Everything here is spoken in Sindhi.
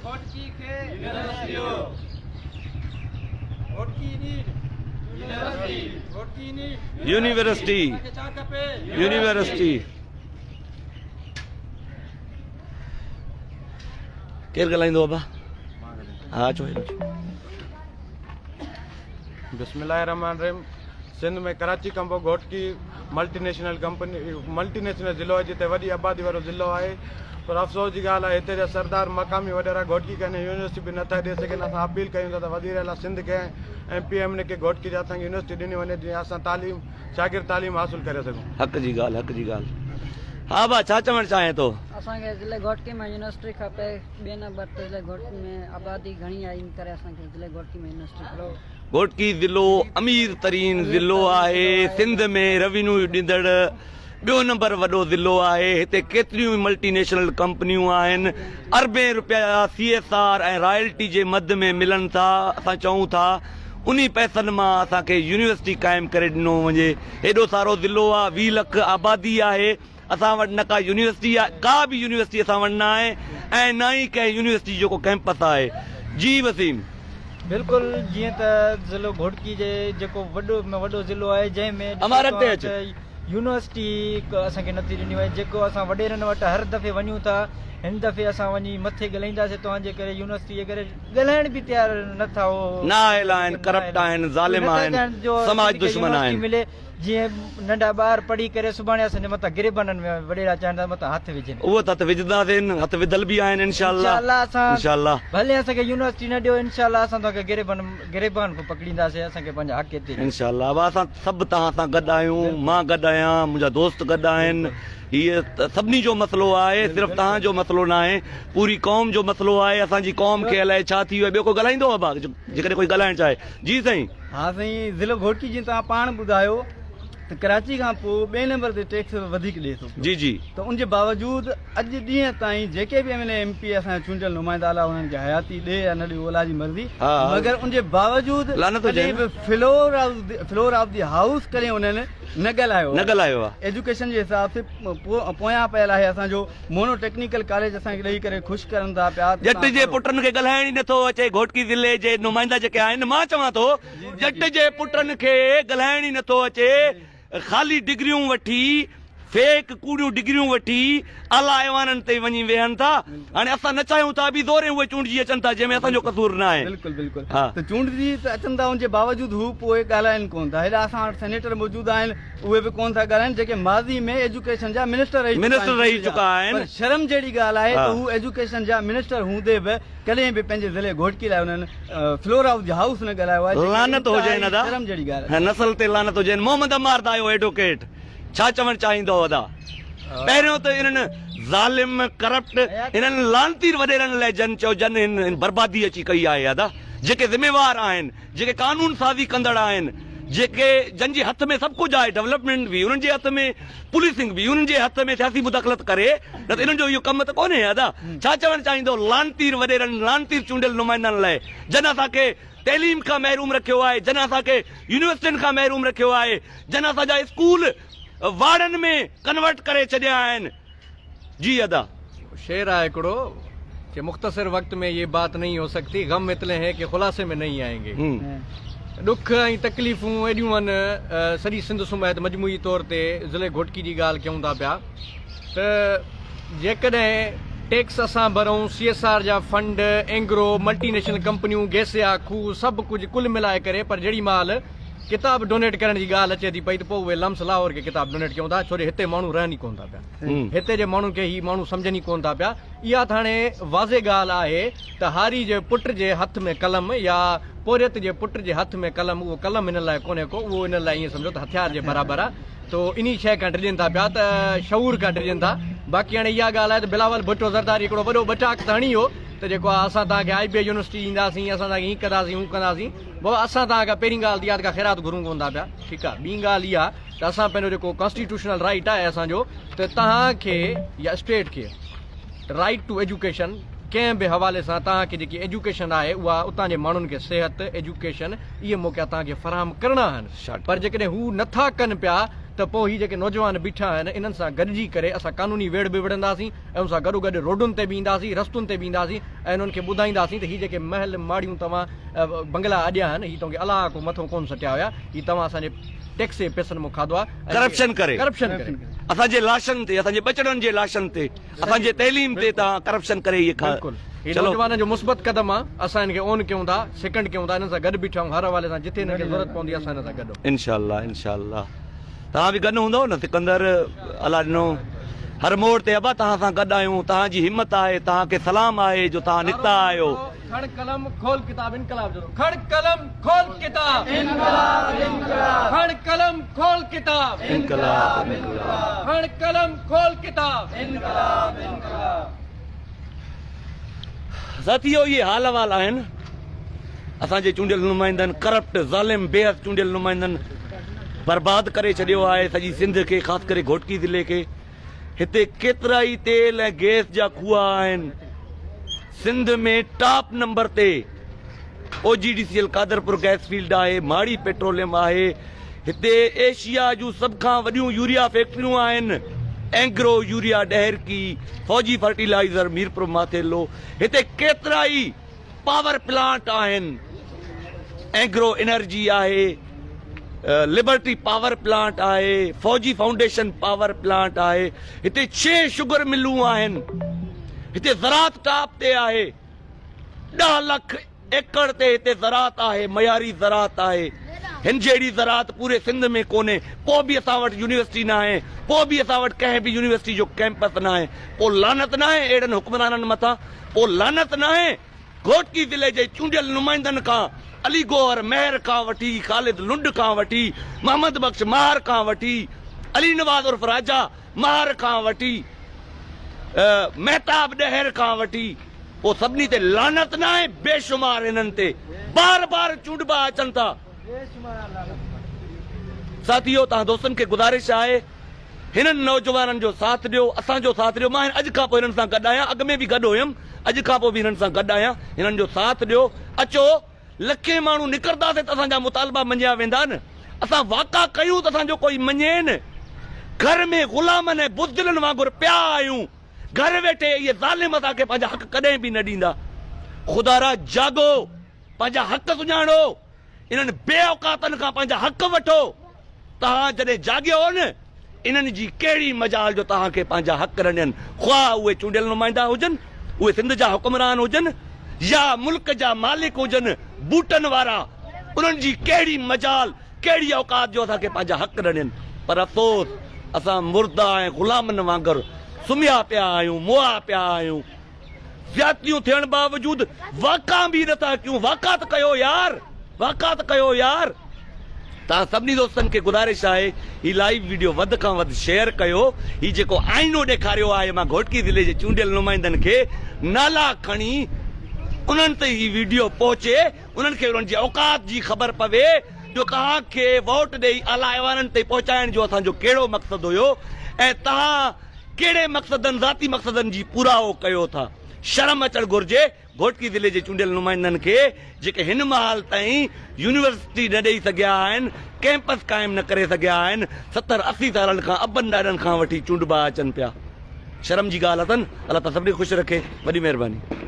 گهوٽڪي کي يونيورسٽي ڏيو. Ghotki need university. Ghotki need university. اسان کي ڇا کپي؟ يونيورسٽي. ڪير ڳالهائيندو ابا؟ ها اچو هيڏو اچو. بسم الله الرحمٰن الرحيم سنڌ ۾ ڪراچي کان پوء Ghotki multi national company multi national ضلعو آهي جتي وڏي آبادي وارو ضلعو آهي پر افسوس جي ڳالهه آهي هتي جا سردار مقامي وڏيرا گهوٽڪي کي هن يونيورسٽي به نٿا ڏئي سگهن اسان اپيل ڪيون ٿا ته وزير اعليٰ سنڌ کي ۽ ايم پي ايم اين اي کي گهوٽڪي جي اسان کي يونيورسٽي ڏني وڃي جيئن اسان تعليم شاگرد تعليم حاصل ڪري سگهون. حق جي ڳالهه حق جي ڳالهه ها ڀا ڇا چوڻ چاهين ٿو. اسان کي ضلعي گهوٽڪي ۾ يونيورسٽي کپي ٻئي نمبر تي ضلعي گهوٽڪي ۾ آبادي گهڻي آهي ان ڪري اسان کي ضلعي گهوٽڪي ۾ يونيورسٽي کپي. گهوٽڪي ضلعو امير ترين ضلعو آهي سنڌ ۾ روينيو ڏيندڙ ٻيو نمبر وڏو ضلعو آهي هتي ڪيتريون ئي ملٽي نيشنل ڪمپنيون آهن اربين روپيا سي ايس آر ۽ رائلٽي جي مد ۾ ملن ٿا اسان چئون ٿا انهي پئسن مان اسان کي يونيورسٽي قائم ڪري ڏنو وڃي هيڏو سارو ضلعو آهي 20 لک آبادي آهي اسان وٽ نه ڪا يونيورسٽي آهي ڪا به يونيورسٽي اسان وٽ نه آهي ۽ نه ئي ڪنهن يونيورسٽي جو ڪو ڪئمپس آهي جي وسيم. بلڪل جيئن ته ضلعو گهوٽڪي جي جيڪو وڏو ۾ وڏو ضلعو آهي جنهن ۾ امار اڳتي اچ. يونيورسٽي اسان کي نٿي ڏني وڃي جيڪو اسان وڏيرن وٽ هر دفعي وڃون ٿا هن دفعي اسان وڃي مٿي ڳالهائينداسين توهان جي ڪري يونيورسٽي جي ڪري ڳالهائڻ به تيار نٿا هو نااهل آهن ڪرپٽ آهن ظالم آهن سماج دشمن آهن. ملي جيئن ننڍا ٻار پڙهي ڪري سڀاڻي اسان جي مٿان گريبانن ۾ وڏيرا چاهين ٿا مٿان هٿ وجهن. اهو ته هٿ وجهنداسين هٿ وڌل به آهن انشاء الله انشاء الله اسان انشاء الله. ڀلي اسان کي يونيورسٽي نه ڏيو انشاء الله اسان توهان کي گريبان گريبان کان پڪڙينداسين اسان کي پنهنجا حق هتي ڏيو. انشاء الله ابا اسان سڀ توهان سان گڏ آهيون مان گڏ آهيان منهنجا دوست گڏ آهن هي سڀني جو مسئلو آهي صرف توهان جو مسئلو ناهي پوري قوم جو مسئلو آهي اسان جي قوم کي الائي ڇا ٿي ويو آهي ٻيو ڪو ڳالهائيندو ابا جيڪڏهن ڪوئي ڳالهائڻ چاهي جي سائين. ها سائين ضلعو گهوٽڪي جيئن توهان پاڻ ٻڌايو ته ڪراچي کان پوء ٻئي نمبر تي ٽيڪس وڌيڪ ڏئي ٿو پيو جي جي. ته ان جي باوجود اڄ ڏينهن تائين جيڪي به M N A M P A اسان جا چونڊيل نمائندا اعليٰ انهن کي حياتي ڏي يا نه ڏي اهو الله جي مرضي ها ها مگر ان جي باوجود لعنت هجي ڪڏهن به floor of the floor of the house ڪڏهن انهن نه ڳالهايو نه آهي ڳالهايو آهي. ايجوڪيشن جي حساب سي پويان پيل آهي اسان جو مونو ٽيڪنيڪل ڪاليج اسان کي ڏئي ڪري خوش ڪرن ٿا پيا ته ڄٽ توهان جي پڙهو. پٽن کي ڳالهائڻ ئي نٿو اچي گهوٽڪي ضلعي جي نمائندا جيڪي آهن مان چوان ٿو ڄٽ جي پٽن کي ڳالهائڻ ئي نٿو اچي خالي ڊگريون وٺي فيڪ ڪوڙيون ڊگريون وٺي اعليٰ ايوانن تي وڃي ويهن ٿا هاڻي اسان نه چاهيون ٿا به زورين اهي چونڊجي اچن ٿا جنهن ۾ اسان جو قصور ناهي بلڪل بلڪل ها. ته چونڊجي ته اچن ٿا ان جي باوجود هو پوء ڳالهائن ڪون ٿا هيڏا اسان وٽ سينيٽر موجود آهن اهي به ڪون ٿا ڳالهائن جيڪي ماضي ۾ ايجوڪيشن جا منسٽر رهي چڪا منسٽر آهن رهي سنڌ جا چڪا آهن. پر شرم جهڙي ڳالهه آهي ته ها. هو ايجوڪيشن جا منسٽر هوندي به ڪڏهن به پنهنجي ضلعي گهوٽڪي لاء انهن فلور آف the house نه ڳالهايو آهي جيڪا لعنت هجين انتهائي ادا شرم جهڙي ڳالهه آهي. نسل تي لعنت هجين محمد عمار دايو ايڊوڪيٽ ڇا چوڻ چاهيندؤ ادا پهريون ته انهن ظالم ڪرپٽ انهن لعنتي وڏيرن لاء جن چئو جن هن بربادي اچي ڪئي آهي ادا جيڪي ذميوار آهن جيڪي قانون سازي ڪندڙ آهن، جيڪي جن جي هٿ ۾ سڀ ڪجهه آهي، ڊولپمينٽ به انهن جي هٿ ۾، پوليسنگ به انهن جي هٿ ۾، سياسي مداخلت ڪري نه ته انهن جو اهو ڪم ته ڪونهي ادا. ڇا چوڻ چاهيندو لعنتير وڏيرن، لعنتير چونڊيل نمائندن لاء جن اسان کي تعليم کان محروم رکيو آهي، جن اسان کي يونيورسٽين کان محروم رکيو آهي، جن اسان جا اسڪول واڙن ۾ ڪنورٽ ڪري ڇڏيا آهن. جي ادا. شعر آهي هڪڙو چي مختصر وقت ۾ يي بات نهين هو سڪتي غم اتني هين ڪي خلاصي ۾ نهين آئين گي ڏک ۽ تڪليفون ايڏيون آهن سڄي سنڌ سميت مجموعي طور تي ضلعي گهوٽڪي جي ڳالهه ڪيون ٿا پيا ته جيڪڏهن ٽيڪس اسان ڀرون سي ايس آر جا فنڊ اينگرو ملٽي نيشنل ڪمپنيون گيسيا کوهه سڀ ڪجهه ڪل ملائي ڪري پر جهڙي مهل ڪتاب ڊونيٽ ڪرڻ جي ڳالهه اچي ٿي پئي ته پوء اهي لمس لاهور کي ڪتاب ڊونيٽ ڪيون ٿا ڇو جو هتي ماڻهو رهن ئي ڪونه ٿا پيا هتي جي ماڻهن کي هي ماڻهو سمجهن ئي ڪونه ٿا پيا اها ته هاڻي واضح ڳالهه آهي ته هاري جي پٽ جي هٿ ۾ قلم يا پورهيت جي پٽ جي هٿ ۾ قلم اهو قلم هنن لاء ڪونهي ڪو اهو هنن لاء ائين سمجهو ته هٿيار جي برابر آهي تو انهي شيء کان ڊڄن ٿا پيا ته شعور کان ڊڄن ٿا باقي هاڻي اها ڳالهه آهي ته بلاول ڀٽو زرداري هڪڙو وڏو ٻٽاڪ ته هڻي ويو ته جيڪو آهي اسان توهان کي آء بي اي يونيورسٽي ڏينداسين اسان توهان کي هين ڪنداسين هون ڪنداسين بابا اسان توهان کان پهرين ڳالهه ته اها ته ڪا خيرات گهرون ڪونه ٿا پيا ٺيڪ آهي ٻي ڳالهه اها ته اسان پنهنجو جيڪو ڪانسٽيٽيوشنل رائيٽ آهي اسان جو ته توهان کي يا اسٽيٽ کي رائيٽ ٽو ايجوڪيشن ڪنهن به حوالي سان توهان کي جيڪي ايجوڪيشن آهي اها اتان جي ماڻهن کي صحت ايجوڪيشن اهي موقعا توهان کي فراهم ڪرڻا آهن پر جيڪڏهن هو نٿا ڪن پيا ته پوء هي جيڪي نوجوان بيٺا آهن انهن سان گڏجي ڪري اسان قانوني ويڙهه به وڙهنداسين ۽ ان سان گڏوگڏ روڊن تي به اينداسين رستن تي به اينداسين ۽ انهن کي ٻڌائينداسين ته هي جيڪي محل ماڙيون توهان بنگلا اڏيا آهن هي توهان کي الله ڪو مٿو ڪونه سٽيا هيا هي توهان اسان جي ٽيڪس جي پئسن مون کاڌو آهي ۽ ڪرپشن ڪري ڪرپشن ڪري. اسان جي لاشن تي اسان جي ٻچڙن جي لاشن تي اسان جي تعليم تي توهان ڪرپشن ڪري اهي کا بلڪل هي چلو نوجوانن جو مثبت قدم آ اسان هن کي اون ڪيون ٿا سيڪنڊ ڪيون ٿا انهن سان گڏ بيٺا آهيون هر حوالي سان جتي هنن کي ضرورت پوندي اسان هنن سان گڏ انشاء الله انشاء الله توهان به گڏ هوندؤ نه سڪندر الله ڏنو هر موڙ تي ابا توهان سان گڏ آهيون توهان جي همت آهي توهان کي سلام آهي جو توهان نڪتا آهيو. کڻ قلم کول ڪتاب انقلاب جو کڻ قلم کول ڪتاب انقلاب انقلاب کڻ قلم کول ڪتاب انقلاب انقلاب کڻ قلم کول ڪتاب انقلاب انقلاب. ساٿيو اهي حال احوال آهن اسان جي چونڊيل نمائندن ڪرپٽ ظالم بيحد چونڊيل نمائندن برباد ڪري ڇڏيو آهي سڄي سنڌ کي خاص ڪري گهوٽڪي ضلعي کي هتي ڪيترائي تيل ۽ گئس جا کوها آهن سنڌ ۾ ٽاپ نمبر تي O G D C L Qadirpur gas field آهي ماڙي پيٽروليم آهي هتي ايشيا جون سڀ کان وڏيون يوريا فيڪٽريون آهن اينگرو يوريا ڏهرڪي فوجي فرٽيلائزر ميرپور ماٿيلو هتي ڪيترائي پاور پلانٽ آهن، اينگرو انرجي آهي، لبرٽي پاور پلانٽ آهي، فوجي فائونڊيشن پاور پلانٽ آهي، هتي ڇهه شگر ملون آهن، هتي زراعت ٽاپ تي آهي، ڏهه لک ايڪڙ تي هتي زراعت آهي، معياري زراعت آهي، هن جهڙي زراعت پوري سنڌ ۾ ڪونهي، پوء به اسان وٽ يونيورسٽي ناهي، پوء به اسان وٽ ڪنهن به يونيورسٽي جو ڪئمپس ناهي، پوء لعنت ناهي اهڙن حڪمرانن مٿان؟ پوء لعنت ناهي گهوٽڪي ضلعي جي چونڊيل نمائندن کان علي گوهر مهر کان وٺي خالد لنڊ کان وٺي محمد بخش ماهر کان وٺي علي نواز عرف راجا ماهر کان وٺي مهتاب ڏهر کان وٺي پوء سڀني تي لعنت ناهي بيشمار انهن تي بار بار چونڊبا اچن ٿا ساٿيو توهان دوستن کي گذارش آهي هنن نوجوانن جو ساٿ ڏيو، اسان جو ساٿ ڏيو، مان اڄ کان پوء هنن سان گڏ آهيان، اڳ ۾ به گڏ هيم، اڄ کان پوء به هنن سان گڏ آهيان، هنن جو ساٿ ڏيو، اچو لکين ماڻهو نڪرنداسين ته اسان جا مطالبا مڃيا ويندا نه، اسان واڪا ڪيون ته اسان جو ڪوئي مڃي نه، گهر ۾ غلامن ۽ بزدلن وانگر پيا آهيون، گهر ويٺي اهي ظالم اسان کي پنهنجا حق ڪڏهن به نه ڏيندا، خدارا جاڳو، پنهنجا حق سڃاڻو. انهن بي اوقاتن کان پنهنجا حق وٺو. توهان جڏهن جاڳيو نه، انهن جي ڪهڙي مجال جو توهان کي پنهنجا حق نه ڏين، خواهه اهي چونڊيل نمائندا هجن، اهي سنڌ جا حڪمران هجن يا ملڪ جا مالڪ هجن، بوٽن وارا، انهن جي ڪهڙي مجال، ڪهڙي اوقات جو اسان کي پنهنجا حق نه ڏين. پر افسوس اسان مردا ۽ غلامن وانگر سمهيا پيا آهيون، مئا پيا آهيون. زيادتيون ٿيڻ باوجود واڪا به نٿا ڪيون واڪا ته ڪيو يار واڪا ته ڪيو يار توهان سڀني دوستن کي گذارش آهي هي لائيو ويڊيو وڌ کان وڌ شيئر ڪيو هي جيڪو آئينو ڏيکاريو آهي مان گهوٽڪي ضلعي جي چونڊيل نمائندن کي نالا کڻي انهن تائين هي ويڊيو پهچي انهن کي انهن جي اوقات جي خبر پوي جو توهان کي ووٽ ڏئي اعليٰ ايوانن تائين پهچائڻ جو اسان جو ڪهڙو مقصد هيو ۽ توهان ڪهڙي مقصدن ذاتي مقصدن جي پورائو ڪيو ٿا شرم اچڻ گهرجي گهوٽڪي ضلعي جي چونڊيل نمائندن کي جيڪي هن مهال تائين يونيورسٽي نه ڏئي سگهيا آهن ڪئمپس قائم نه ڪري سگهيا آهن 70 80 سالن کان ابن ڏاڏن کان وٺي چونڊبا اچن پيا شرم جي ڳالهه اٿن الله تعالي سڀني کي خوش رکي وڏي مهرباني.